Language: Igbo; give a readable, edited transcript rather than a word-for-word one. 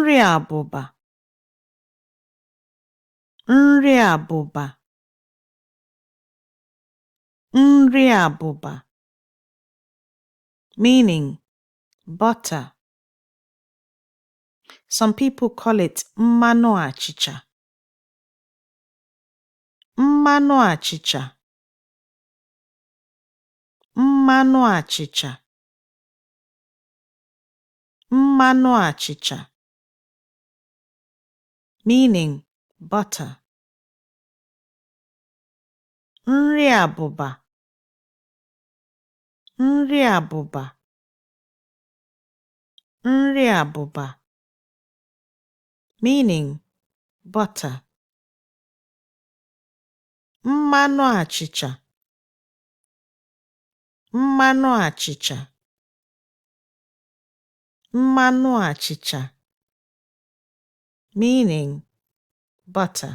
Nri abụba. Nri abụba. Nri abụba. Meaning butter. Some people call it mmanụ achịcha. Mmanụ achịcha. Mmanụ achịcha. Mmanụ achịcha. Meaning butter. Nri abụba. Nri abụba. Nri abụba. Meaning butter. Mmanụ achịcha. Mmanụ achịcha. Mmanụ achịcha. Meaning butter.